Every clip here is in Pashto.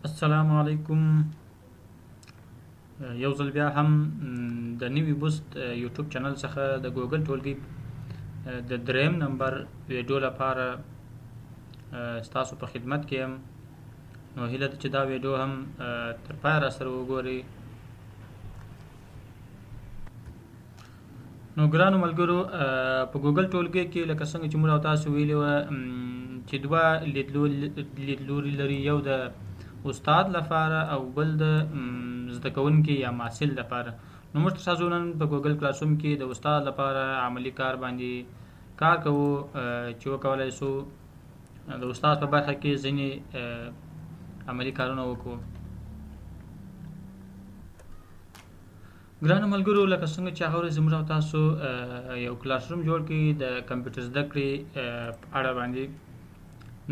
السلام علیکم. یو ځل بیا هم د نوي بوست یوټیوب چینل څخه د ګوګل ټولګي د دریم نمبر ویډیو لپاره ستاسو په خدمت کې یم. نو هیله ده چې دا ویډیو هم تر پایه را سره وګورئ. نو ګرانو ملګرو، په ګوګل ټولګي کې لکه څنګه چې موږ او تاسو ویلي وه چې دوه لیدلوري لري، یو د استاد لپاره او بل د زده کوونکي یا محصل لپاره. نو موږ تاسو نن په ګوګل کلاسروم کې د استاد لپاره عملي کار باندې کار کوو چې وکولای شو د استاد په برخه کې ځینې عملي کارونه وکړو. ګرانو ملګرو، لکه څنګه چې هغه ورځ موږ او تاسو یو کلاس روم جوړ کړي د کمپیوټر زده کړې په اړه باندې،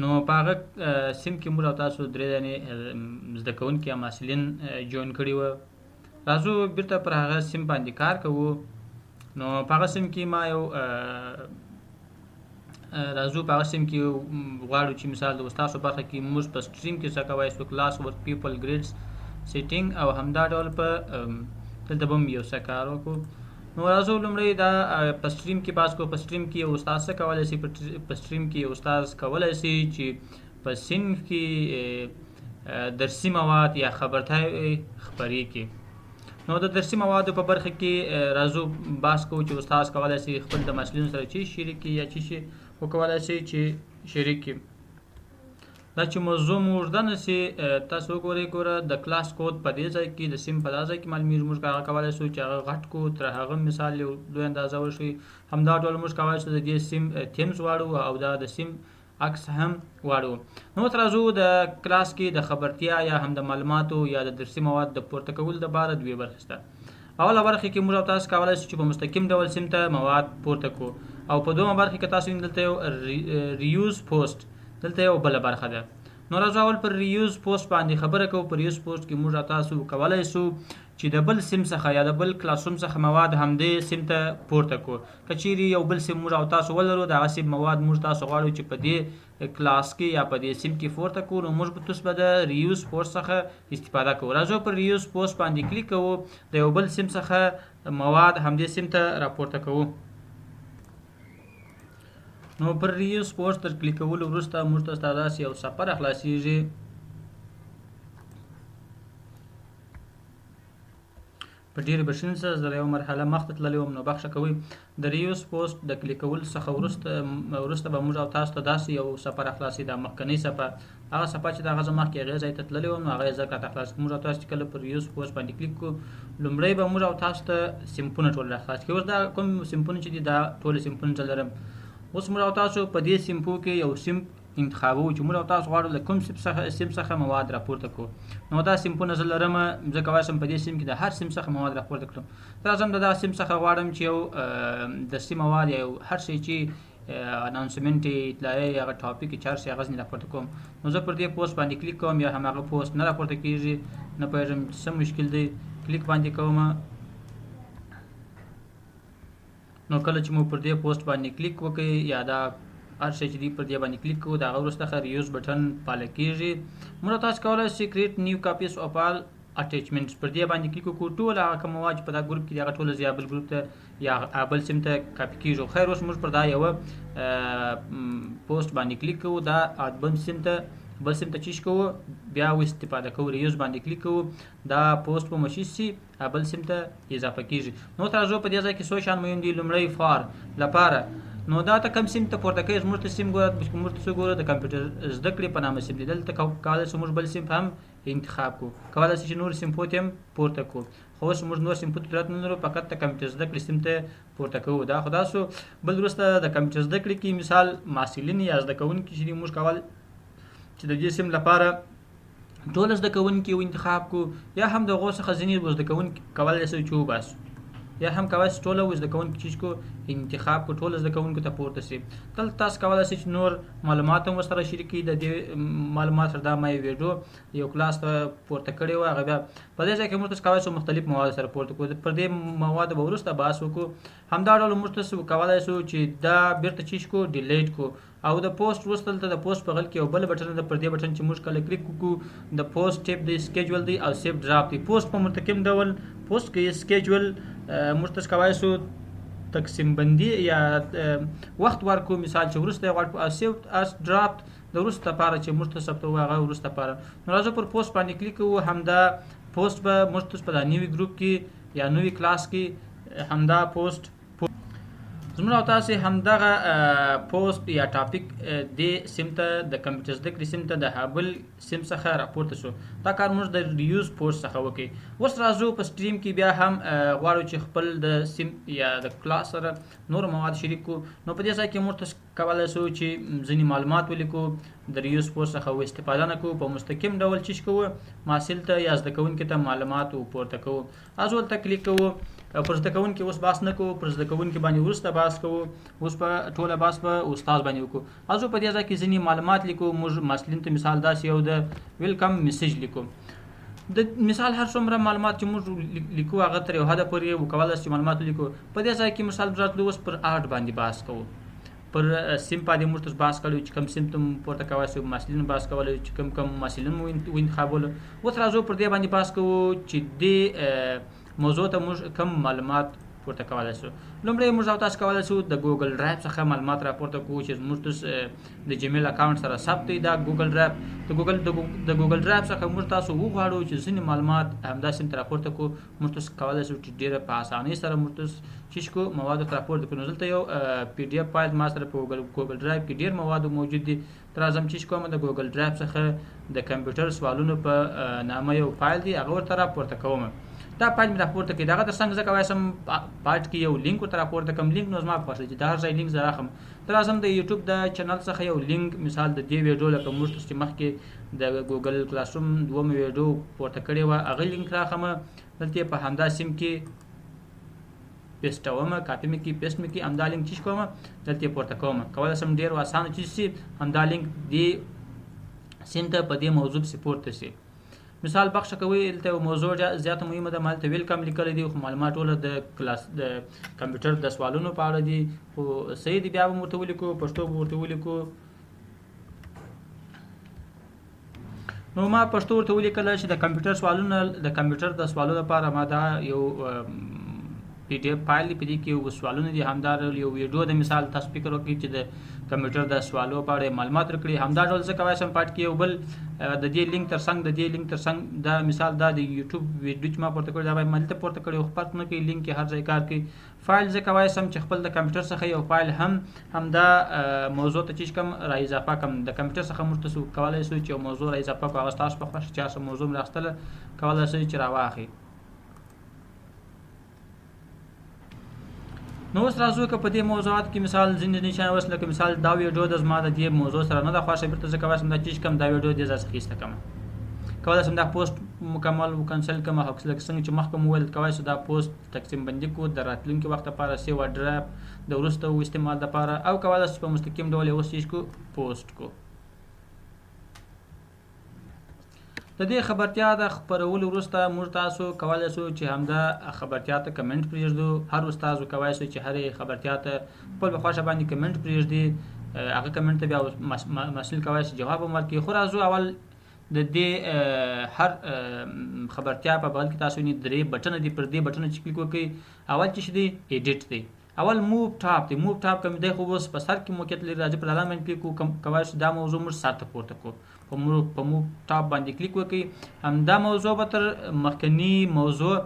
نو په هغه سیم کې موږ او تاسو درې دانې زده کوونکي یا محصلین join کړي وه. راځو بیرته پر هغه سیم باندې کار کوو. نو په هغه سیم کې ما یو راځو په هغه سیم کې غواړو چې مثال د استاد په برخه کې موږ په stream کې څه کوی سو، class work people grades setting او همدا ډول په دلته به هم یو څه کار وکړو. نو راځو لومړی دا په stream کې پاس کو. په stream کې یو استاد څه کولی شي؟ په stream کې یو استاد کولی شي چې په صنف کې درسي مواد یا خبرتیاوې خپرې کړي. نو د درسي موادو په برخه کې راځو بحث کوو چې استاد کولی شي خپل د محصلینو سره چې شریک کړي یا چې شي وکولای شي چې شریک کړي. دا چې موضوع مو اوږده نه شي، تاسو وګورئ، ګوره د کلاس کود په دې ځای کې د سیم په دا ځای کې معلومیږي. موږ هغه کولی شو چې هغه غټ کړو، تر هغه مثال یو لوی اندازه وښیي. همدا ډول موږ کولی شو د دې سیم themes واړو او دا د سیم عکس هم واړو. نو اوس راځو د کلاس کې د خبرتیا یا هم د معلوماتو یا د درسي مواد د پورته کولو لپاره دوې برخې شته. اوله برخه کې موږ او تاسو کولی شو چې په مستقیم ډول سیم ته مواد پورته کړو، او په دویمه برخه کې تاسو دلته یو reuse post، دلته یو بله برخه ده. نو راځو اول پر reuse post باندې خبره کوو. پر reuse post کې موږ او تاسو کولی شو چې د بل سیم څخه یا د بل کلاسروم څخه مواد همدې سیم ته پورته کړو. که چیرې یو بل سیم موږ او تاسو ولرو، د هغه سیم مواد موږ تاسو غواړو چې په دې کلاس کې یا په دې سیم کې پورته کړو، نو موږ به تاسو به د reuse post څخه استفاده کوو. راځو پر reuse post باندې کلیک کوو، د یو بل سیم څخه مواد همدې سیم ته راپورته کوو. نو پر reuse post تر کلیک کولو وروسته موږ ته داسې یو صفحه راخلاصېږي. په ډېرې بښنې سره زه یوه مرحله مخته تللی وم، نو بخښه کوئ. د reuse post د کلیک کولو څخه وروسته به موږ او تاسو ته داسې یو صفحه راخلاصي، دا مخکنۍ صفحه، هغه صفحه چې د هغه زه مخکې هغې ځای ته تللی وم، نو هغه یې ځکه راته خلاص کړه. موږ او تاسو چې کله پر reuse post باندې کلیک کړو، لومړی به موږ او تاسو ته صنفونه ټول راخلاص کړي. اوس دا کوم صنفونه چې دي، دا ټول صنفونه زه لرم. اوس موږ او تاسو په دې صنفو کې یو صنف انتخابوو چې موږ او تاسو غواړو له کوم صنف څخه مواد راپورته کړو. نو دا صنفونه زه لرم، زه کولی شم په دې صنف کې د هر صنف څخه مواد راپورته کړم. راځم د دا صنف څخه غواړم چې یو درسي مواد یا یو هر شی چې announcement، اطلاعیه، هغه topic چې هر شی هغه ځینې راپورته کوم. نو زه پر دې پوسټ باندې کلیک کوم، یا هم هغه پوسټ نه راپورته کیږي، نه پوهېږم چې څه مشکل دی. کلیک باندې کوم. نو کله چې مو پر دې پوسټ باندې کلیک وکړئ یا دا هر شی چې دی پر دې باندې کلیک کوو، د هغه وروسته ښه reuse button فعاله کیږي. موږ تاسو کولی شئ create new copies of all attachments پر دې باندې کلیک وکړو. ټول هغه کوم مواد چې په دا ګروپ کې دي هغه ټول یا بل ګروپ ته یا بل سیم ته کاپي کیږي. خیر، اوس موږ پر دا یوه پوسټ باندې کلیک کوو، دا بل سیم ته چیش کوو، بیا و استفاده کوو، reuse باندې کلیک کوو، دا پوسټ به مو شي بل سیم ته اضافه کیږي. نو تر څو په دې ځای کې څو شیان مهم دي. لومړی for لپاره، نو دا ته کوم سیم ته پورته کوي، زموږ ته سیم ګوره، موږ ته څه ګوره د کمپیوټر زده کړې په نامه سیم دی. دلته کولی شو موږ بل سیم هم انتخاب کړو، کولی شو چې نور صنفو ته هم پورته کړو، خو اوس موږ نور صنفو ته ضرورت نه لرو، فقط د کمپیوټر زده کړې سیم ته پورته کوو. دا خو دا سو. بل وروسته د کمپیوټر زده کړې کې مثال محصلین یا زده کوونکي چې دي، موږ کول چې د دې سیم لپاره ټول زده کوونکي و انتخاب کړو، یا هم د هغو څخه ځینې زده کوونکي کولی شو چې وباسو، یا هم کولی شو ټول زده کوونکي چې کړو انتخاب کړو، ټول زده کوونکو ته پورته شي. دلته تاسو کولی شئ چې نور معلومات هم ورسره شریک کړئ. د دې معلومات سره دا ما یو ویډیو یو کلاس ته پورته کړې وه، هغه بیا په دې ځای کې موږ تاسو کولی شو مختلف مواد سره پورته کړو. پر دې موادو به وروسته بحث وکړو. همدا ډول موږ تاسو کولی شو چې دا بیرته چیش کړو، delete کړو. او د پوسټ وروسته دلته د پوسټ په غل کې یو بل بټن ده، پر دې بټن چې موږ کله کلیک وکړو د پوسټ ټیپ دی، schedule دی او save draft دی. پوسټ په مستقیم ډول پوسټ کې schedule موږ تاسو کولی شو تقسیم بندي یا وخت ورکو، مثال چې وروسته یې غواړو، او save as draft د وروسته لپاره چې موږ ته ثبتوو هغه وروسته لپاره. نو راځو پر پوسټ باندې کلیک کوو، همدا پوسټ به موږ تاسو په دا نوي ګروپ کې یا نوي کلاس کې همدا پوسټ زموږ او تاسې همدغه پوسټ یا topic دې سیم ته د کمپیوټر زده کړې سیم ته د هابل سیم څخه راپورته شو. دا کار موږ د reuse post څخه وکړي. اوس راځو په stream کې بیا هم غواړو چې خپل د سیم یا د کلاس سره نور مواد شریک کړو. نو په دې ځای کې موږ تاسو کولی شو چې ځینې معلومات ولیکو، د reuse post څخه و استفاده نه کوو، په مستقیم ډول چې کوو محصل ته یا زده کوونکي ته معلومات پورته کوو. راځو هلته کلیک کوو، پر زده کوونکي اوس بحث نه کوو، پر زده کوونکي باندې وروسته بحث کوو، اوس په ټوله بحث به استاد باندې وکړو. راځو په دې ځای کې ځینې معلومات لیکو. موږ محصلین ته مثال داسې یو د welcome message لیکو. د مثال هر څومره معلومات چې موږ لیکو هغه تر یو حده پورې وکولای شو چې معلومات ولیکو. په دې ځای کې مثال راتلو اوس پر آرټ باندې بحث کوو، پر سیم باندې موږ تاسو بحث کړی چې کوم سیم ته مو پورته کولی شو، محصلین بحث کولی چې کوم کوم محصلین مو وانتخابولو. اوس راځو پر دې باندې بحث کوو چې دې موضوع ته موږ کوم معلومات پورته کولی شو. لومړی موږ او تاسو کولی شو د Google Drive څخه معلومات راپورته کړو چې زموږ تاسو د Gmail account سره ثبت دی. دا Google Drive د Google Drive څخه موږ تاسو وغواړو چې ځینې معلومات همدا سیم ته راپورته کړو. موږ تاسو کولی شو چې ډېره په اسانۍ سره موږ تاسو چې شو موادو ته راپورته کړو. نو دلته یو PDF فایل ما سره په Google Drive کې ډېر مواد موجود دي. تر راځم چې کوم د Google Drive څخه د کمپیوټر سوالونو په نامه یو فایل دی، هغه ورته راپورته کوم. دا فایل مې راپورته کړي. دغه تر څنګ زه کولی شم پارټ کې یو لینک ورته راپورته کړم. لینک نو زما په خوښه چې د هر ځای لینک زه راخم. تر راځم د یوټیوب د channel څخه یو لینک مثال د دې ویډیو لکه موږ چې مخکې د Google Classroom دومه ویډیو پورته کړې وه هغه لینک راخم. دلته یې په همدا سیم کې پیسټوم، کاپي مې کړي، paste مې کړي، همدا لینک چې کوم دلته یې پورته کوم. کولی شم ډېر اسانه چې شي همدا لینک دې سیم ته په دې موضوع پسې پورته شي. مثال بخښه کوئ، دلته یو موضوع زیاته مهمه ده، ما دلته welcome لیکلی دی، خو معلومات ټوله د کلاس د کمپیوټر د سوالونو په اړه دي، خو صحیح دی. بیا به ورته ولیکو، پښتو به ورته ولیکو. نو ما پښتو ورته ولیکله چې د کمپیوټر سوالونه، د کمپیوټر د سوالو لپاره ما دا یو PDF فایل دی، په دې کې یو سوالونه دي. همدا ډول یو ویډیو د مثال تاسو فکر وکړئ چې د کمپیوټر د سوالو په اړه معلومات ورکړي. همدا ډول زه کولی شم پاټ کې یو بل د دې لینک تر څنګ، د دې لینک تر څنګ دا مثال دا د یوټیوب ویډیو چې ما پورته کړې دا باید ما دلته پورته کړې، خو فرق نه کوي، لینک کې هر ځای کار کوي. فایل زه کولی شم چې خپل د کمپیوټر څخه یو فایل هم همدا موضوع ته چې کوم را اضافه کړم. د کمپیوټر څخه موږ تاسو کولی شو چې یو موضوع را اضافه کړو، هغه ستاسو په خوښه چې هر څه موضوع مې راخیستله کولی شئ چې راواخلئ. نو اوس راځو که په دې موضوعات کې مثال ځینې ځینې شیان اوس لکه مثال دا ویډیو د زما د دې موضوع سره نه ده خوښه، بېرته زه کولی شم دا چې کوم دا ویډیو دې ځای څخه ایسته کړم. کولی شم دا پوسټ مکمل و کنسل کړم، او لکه څنګه چې مخکې مو وویل کولی شو دا پوسټ تقسیم بندي کړو د راتلونکي وخت لپاره، save draft د وروسته استعمال لپاره، او کولی شو په مستقیم ډول یې اوس چې کړو پوسټ کړو. د دې خبرتیا د خپرولو وروسته موږ تاسو کولی شو چې همدا خبرتیا ته کمنټ پرېږدو. هر استاد کولی شو چې هرې خبرتیا ته خپل په خوښه باندې کمنټ پرېږدي، هغه کمنټ ته بیا مسؤل کولی شي جواب هم ورکړي. خو راځو اول د دې هر خبرتیا په بغل کې تاسو وینئ درې بټنه دي، پر دې بټنه چې کلیک وکړئ اول چې دی edit دی، اول move top دی. move top کوم دی خو اوس په سر کې موقعیت لري، راځي پر لاندې باندې کلیک وکړو، کولی شو دا موضوع موږ سر ته پورته کړو. په move top باندې کلیک وکړئ، همدا موضوع به تر مخکني موضوع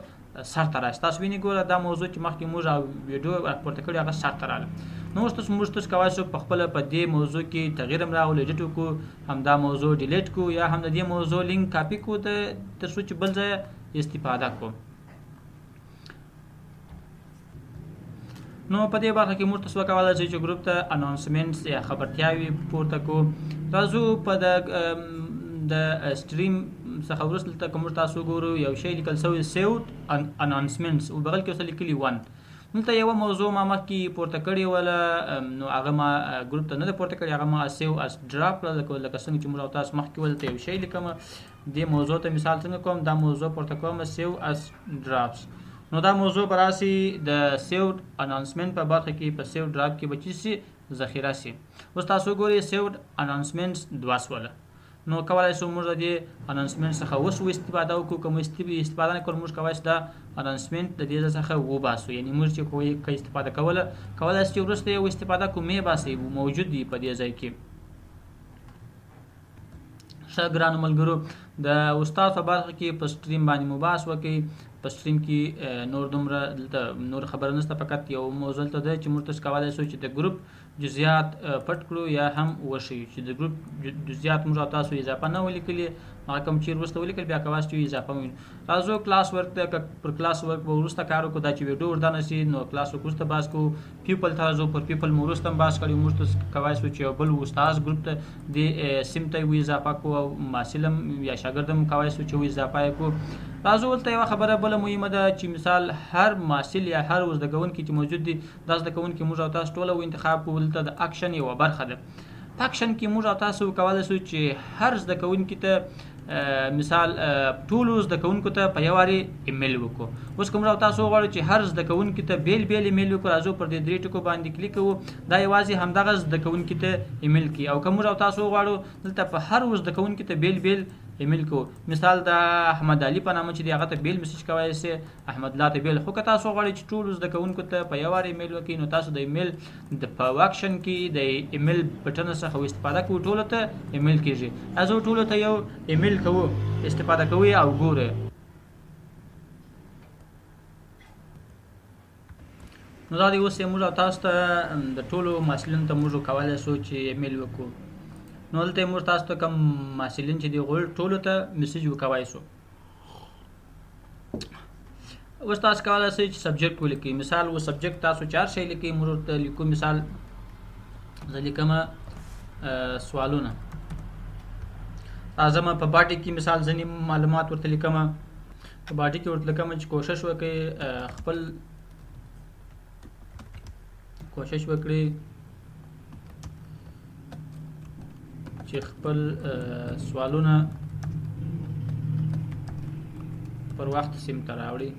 سر ته راشي. تاسو وینئ ګوره دا موضوع چې مخکې موږ او ویډیو پورته کړې هغه سر ته راغله. نو اوس تاسو موږ تاسو کولی شو په خپله په دې موضوع کې تغییر هم راولو، edit وکړو، همدا موضوع delete کړو، یا هم د دې موضوع لینک کاپي کړو تر څو چې بل ځای استفاده کړو. نو په دې برخه کې موږ تاسو وکولای شئ چې ګروپ ته announcements یا خبرتیاوې پورته کړو. راځو په د stream څخه وروسته دلته که موږ تاسو وګورو یو شی لیکل شوی saved announcements او بغل کې ورسره لیکلي 1. دلته یوه موضوع ما مخکې پورته کړې وله، نو هغه ما ګروپ ته نه ده پورته کړې، هغه ما save as draft کړه. لکه څنګه چې موږ او تاسو مخکې وویل، دلته یو شی لیکم، دې موضوع ته مثال څنګه کوم، دا موضوع پورته کوم save as drafts. نو دا موضوع به راسي د save announcement په برخه کې، په save draft کې به چې شي ذخیره سي. اوس تاسو ګورئ saved announcements دوه سوله. نو کولای شو موږ د دې announcement څخه اوس استفاده وکړو. که مو استفاده نه کول، موږ کولای شو دا announcement د دې ځای څخه وباسو، یعنی موږ چې که استفاده کوله کولای شو چې وروسته یې استفاده کوو، مې باسئ، موجود دي په دې ځای کې. ښه ګرانو ملګرو، د استاد په برخه کې په stream باندې مو بحث وکړئ. په stream کې نور دومره دلته نور خبره نشته، فقط یو موضوع دلته ده چې موږ تاسو کولای شو چې د ګروپ جزئیات پټ کړو یا هم وښیو، چې د ګروپ جزئیات موږ او تاسو اضافه نه ولیکلې، هغه کوم چې وروسته ولیکل بیا کولای شو چې اضافه ووینو. راځو class work ته، که پر class work به وروسته کار وکړو، دا چې ویډیو اوږده نه شي نو class work وروسته بحث کوو. People ته راځو، پر people مو وروسته هم بحث کړی، موږ تاسو کولای شو چې یو بل استاد ګروپ ته دې سیم ته یې اضافه کړو او محصل هم یا شاګرد هم کولای شو چې اضافه یې کړو. راځو دلته یوه خبره بله مهمه ده چې مثال هر محصل یا هر زده کوونکی چې موجود دي، دا زده کوونکي موږ او تاسو ټوله انتخاب کوو. دلته د اکشن یوه برخه ده. په اکشن کې موږ او تاسو کولای شو چې هر زده کوونکي ته مثال ټولو زده کوونکو ته په یو وارې ایمیل وکړو. اوس که موږ او تاسو وغواړو چې هر زده کوونکي ته بېل بېل ایمیل وکړو، راځو پر دې درې ټکو باندې کلیک کوو، دا یوازې همدغه زده کوونکي ته ایمیل کوي. او که موږ او تاسو وغواړو دلته په هر زده کوونکي ته بېل بېل ایمیل کوو، مثال د احمد علي په نامه چې دی هغه ته بېل message کولی شئ، احمد الله ته بېل. خو که تاسو غواړئ چې ټولو زده کوونکو ته په یو وار ایمیل وکړئ، نو تاسو د ایمیل د په اکشن کې د ایمیل بټن څخه استفاده کوو، ټولو ته ایمیل کیږي. راځو ټولو ته یو ایمیل کوو، استفاده کوئ او ګورئ. نو دا دی اوس یې موږ او تاسو ته د ټولو محصلینو ته موږ کولی شو چې ایمیل وکړو. نو دلته یې موږ تاسو ته کوم محصلین چې دی غول ټولو ته message وکوای شو. اوس تاسو کولی شئ چې subject ولیکئ. مثال و subject تاسو چې هر شی لیکئ، موږ ورته لیکو. مثال زه لیکم سوالونه، راځم په body کې مثال ځینې معلومات ورته لیکم، په body کې ورته لیکم چې کوشش وکړئ، خپل کوشش وکړئ چې خپل سوالونه پر وخت سیم ته راوړي.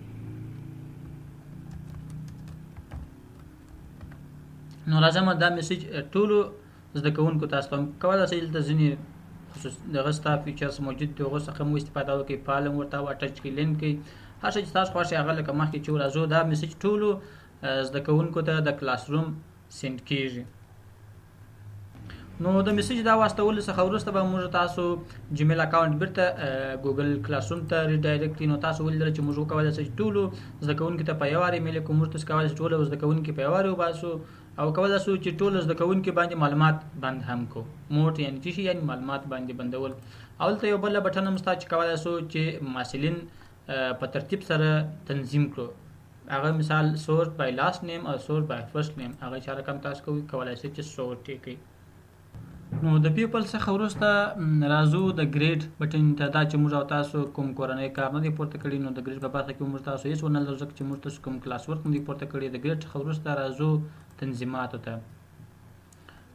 نو راځم دا message ټولو زده کوونکو ته استوم. کولی شئ دلته ځینې خصوص دغه ستا features موجود دي، هغو څخه مو استفاده وکړئ، فایل هم ورته attach کړئ، لینک کړئ، هر څه چې تاسو خوښ هغه لکه مخکې چې راځو دا message ټولو زده کوونکو ته د classroom send کیږي. نو د message دا واستولو څخه وروسته به موږ تاسو Gmail account بیرته Google Classroom ته redirect کړي. نو تاسو ولیدل چې موږ وکولای شو چې ټولو زده کوونکو ته په یو وار ایمیل کړو. موږ تاسو کولای شو ټولو زده کوونکي په یو وار وباسو او کولای شو چې ټولو زده کوونکي باندې معلومات بند هم کړو. mute یعنی څه شي؟ یعنی معلومات باندې بندول. او دلته یو بله بټن هم شته چې کولای شو چې محصلین په ترتیب سره تنظیم کړو. هغه مثال sort by last name او sort by first name، هغه چې رقم تاسو کوئ کولای شئ چې sort یې کړئ. نو د people څخه وروسته راځو د grade بټن ته. دا چې موږ او تاسو کوم کورنی کار نه دی پورته کړی، نو د grade په برخه کې موږ تاسو هیڅ ونه لرو، ځکه چې موږ تاسو کوم class work نه دی پورته کړی. د grade څخه وروسته راځو تنظیماتو ته.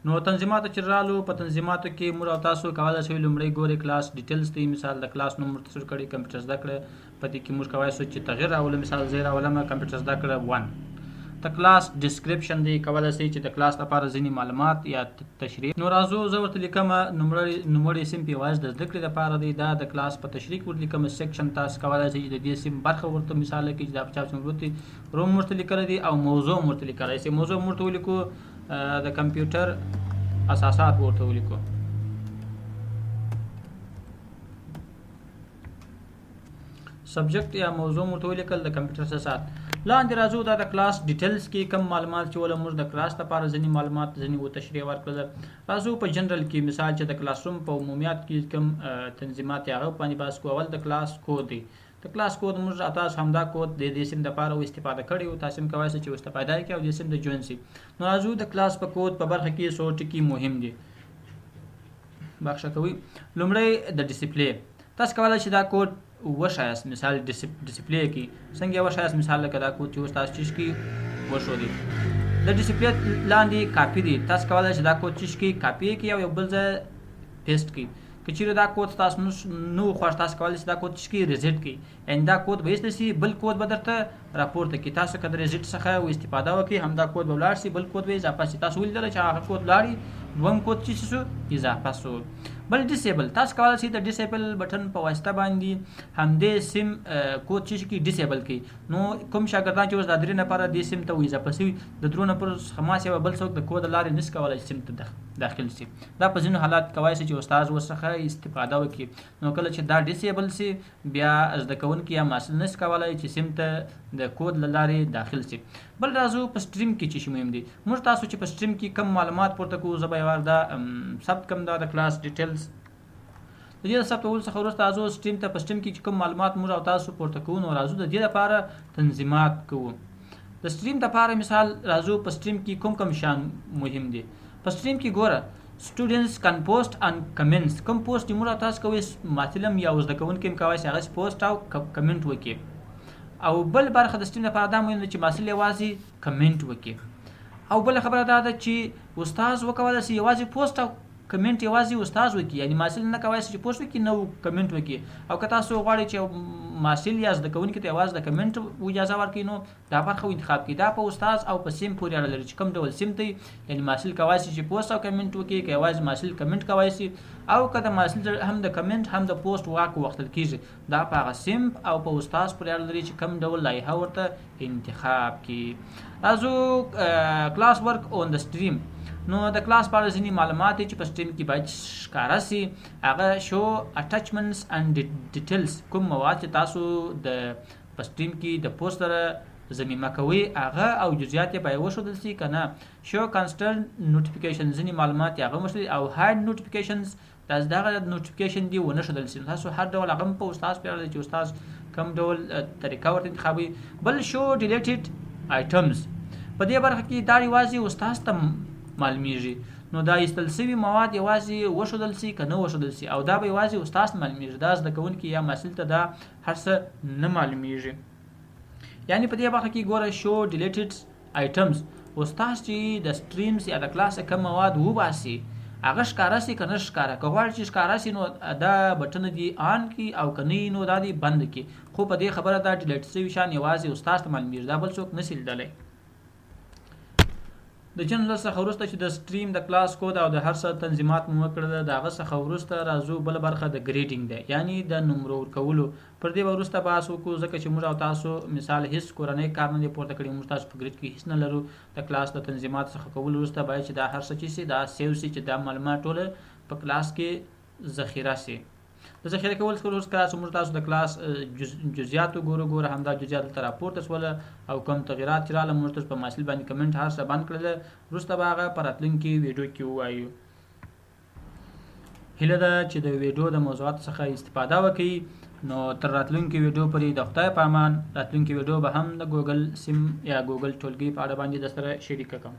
نو تنظیماتو چې رالو، په تنظیماتو کې موږ او تاسو کولای شئ لومړی ګورئ class details دی. مثال د کلاس نوم ورته سر کړی، کمپیوټر زده کړه، په دې کې موږ کولای شو چې تغییر راولو. مثال زه یې راولم کمپیوټر زده کړه 1. د class description دی، کولای شئ چې د کلاس لپاره ځینې معلومات یا تشریح. نو راځو زه ورته لیکم نوموړی صنف یوازې د زده کړې لپاره دی. دا د کلاس په تشریح کې ورته لیکم. section تاسو کولای شئ چې د دې صنف برخه ورته مثال کړئ چې دا په چا څنګه ورته room ورته لیکلی دی او موضوع هم ورته لیکلی شئ. موضوع هم ورته ولیکو، د کمپیوټر اساسات ورته ولیکو. subject یا موضوع مو ورته ولیکل د کمپیوټر اساسات. لاندې راځو دا د class details کې کوم معلومات چې وله موږ د کلاس لپاره ځینې معلومات ځینې و تشریح ورکړل. راځو په جنرال کې، مثال چې د کلاس روم په عمومیات کې کوم تنظیمات یې هغه باندې بحث کوو. اول د کلاس کود دی. د کلاس کود موږ تاسو همدا کود د دې صنف لپاره و استفاده کړی او تاسو هم کولای شئ چې استفاده یې کړئ او دې صنف د join شئ. نو راځو د کلاس په کود په برخه کې څو ټکي مهم دي، بخښه کوئ. لومړی د display، تاسو کولای شئ دا کود وښایاست. مثال display کې څنګه یې وښایاست؟ مثال لکه دا کود چې اوس تاسو چیش کې وښودی، د display لاندې کاپي دی. تاسو کولای شئ دا کود چیش کې کاپي کړئ او یو بل ځای paste کړئ. که چیرې دا کود تاسو نو خوښ، تاسو کولی شئ دا کود چې reset کړئ، یعنی دا کود به ایسته شي، بل کود به درته راپورته کړي. تاسو که د reset څخه استفاده وکړئ، همدا کود به ولاړ شي، بل کود به اضافه شي. تاسو ولیدل چې هغه کود لاړی، دوم کود چې شو اضافه شو. بل disable، تاسو کولی شئ د disable button په واسطه باندې همدې same کود چې کی disable کړئ. نو کوم شاګردان چې اوس دا درې نفره دې صنف ته اضافه شوي، د درو نفرو څخه ما سیوا بل څوک د کود لارې نشي کولی چې صنف ته داخل شي. دا په ځینو حالات کولی شي چې استاد ورڅخه استفاده وکړي. نو کله چې دا disable شي، بیا زده کوونکي یا محصل نشي کولی چې صنف ته د کود له لارې داخل شي. بل راځو په stream کې چې مهم دي. موږ تاسو چې په stream کې کم معلومات پورته کوو، زه به یو وار دا ثبت کړم، دا د کلاس details. د دې ثبتولو څخه وروسته راځو stream ته. په stream کې چې کوم معلومات موږ او تاسو پورته کوو، نو راځو د دې لپاره تنظیمات کوو د stream لپاره. مثال راځو په stream کې کوم کوم شیان مهم دي. په stream کې ګوره، students can post and comments. کوم پوسټ چې موږ تاسو کوي، محصل یا زده کوونکي هم کوي چې هغه پوسټ او کمنټ وکړي. او بل برخه د stream لپاره دا مهم ده چې محصل یوازې کمنټ وکړي. او بل خبره دا ده چې استاد وکولای شي یوازې پوسټ او کمنټ یوازې استاد وکړي، یعنی محصل نه کولی شي چې پوسټ وکړي نه کمنټ وکړي. او که تاسو غواړئ چې محصل یا زده کوونکي ته یوازې د کمنټ اجازه ورکړئ، نو دا برخه انتخاب کړئ. دا په استاد او په صنف پورې اړه لري چې کوم ډول صنف دی، یعنی محصل کولی شي چې پوسټ او کمنټ وکړي، که یوازې محصل کمنټ کولی شي، او که د محصل هم د کمنټ هم د پوسټ واک وختل کیږي. دا په هغه صنف او په استاد پورې اړه لري چې کوم ډول لایحه ورته انتخاب کړي. راځو class work on the stream. نو د کلاس په اړه ځینې معلومات چې په stream کې باید ښکاره شي، هغه show attachments and details. کوم مواد چې تاسو د په stream کې د پوسټ سره ضمیمه کوئ، هغه او جزئیات یې باید وښودل شي که نه. show constant notification، ځینې معلومات یې هغه وښودل، او hide notifications، دا دغه notification دی ونه ښودل شي. تاسو هر ډول هغه په استاد پورې اړه چې استاد کوم ډول طریقه ورته انتخابوي. بل show deleted items، په دې برخه کې دا یوازې استاد ته معلومیږي، نو دا ایستل شوي مواد یوازې وښودل شي که نه وښودل شي، او دا به یوازې استاد ته معلومیږي، دا زده کوونکي یا محصل ته دا هر څه نه معلومیږي. یعنی په دې برخه کې ګوره، show deleted items، استاد چې د streams یا د کلاس کوم مواد وباسي، هغه ښکاره شي که نه ښکاره. که غواړي چې ښکاره شي، نو دا button دی on کړي، او که نه، نو دا دی بند کړي. خو په دې خبره دا delete شوي شیان یوازې استاد ته معلومیږي، دا بل څوک نشي لیدلی. د جنرال څخه وروسته چې د stream د کلاس کود او د هر څه تنظیمات مو وکړل، د هغه څخه وروسته راځو بل برخه د grading ده، یعنی د نمرو ورکولو. پر دې به وروسته بحث وکړو، ځکه چې موږ او تاسو مثال هیڅ کورنۍ کار نه دی پورته کړی، موږ تاسو په grade کې هیڅ نه لرو. د کلاس د تنظیمات څخه کولو وروسته باید چې دا هر څه چې سي دا save سي، چې دا معلومات ټوله په کلاس کې ذخیره سي. د ذخیره کول څخه وروسته کلاس موږ تاسو د کلاس جزئیات وګورو. ګوره، همدا جزئیات دلته راپورته سوله، او کوم تغیرات چې راغله، موږ تاسو په محصل باندې کمنټ هر څه بند کړل. وروسته به هغه په راتلونکي ویډیو کې ووایو. هیله ده چې د ویډیو د موضوعاتو څخه استفاده وکړئ. نو تر راتلونکي ویډیو پورې د خدای په امان. راتلونکي ویډیو به هم د ګوګل صنف یا ګوګل ټولګي په اړه باندې در سره شریکه کوم.